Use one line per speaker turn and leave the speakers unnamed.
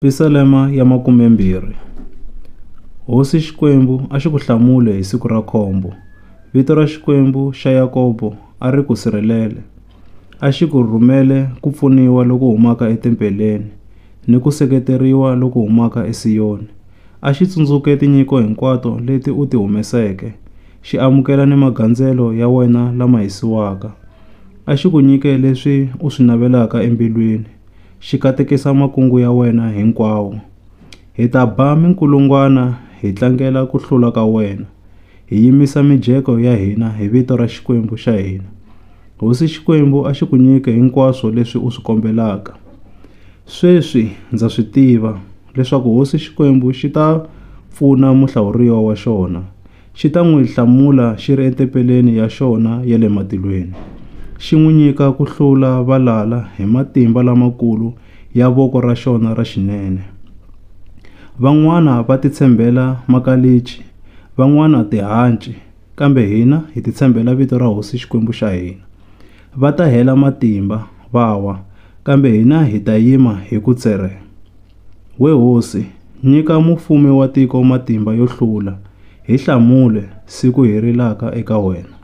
Pisalema ya 20. Hosi Xikwembu a xi ku hlamule hi siku ra khombo. Vito ra Xikwembu xa Yakobo a ri ku sirhelele. A xi ku rhumele ku pfuniwa loku humaka etempeleni, ni ku seketeriwa loku humaka eSiyoni. A xi tsundzuke tinyiko hinkwato leti u ti humeseke, xi amukela ni magandzelo ya wena lama hisiwaka. A xi ku nyike leswi u swi navelaka embilwini, xi katekisa makungu ya wena hinkwawo. Hi ta ba minkulungwana hi tlangela ku hlula ka wena, hi yimisa mijeko ya hina hi vito ra Xikwembu xa hina. Hosi Xikwembu a xi ku nyike hinkwaswo leswi u swi kombelaka. Sweswi ndza swi tiva leswaku hosi Xikwembu xi ta pfuna muhlawuriwa wa xona, xi ta n'wi hlamula xi ri etempeleni ya xona ya le matilweni, xi n'wi nyika ku hlula valala hi matimba lamakulu ya voko ra xona ra xinene. Van'wana va titshembela makalichi, van'wana tihanci, kambe hina hi titshembela vito ra hosi Xikwembu xa hina. Va ta hela matimba, va wa, kambe hina hi ta yima hi ku tserhe. We hosi, nyika mufumi wa tiko matimba yo hlula, hi hlamule siku hi rilaka eka wena.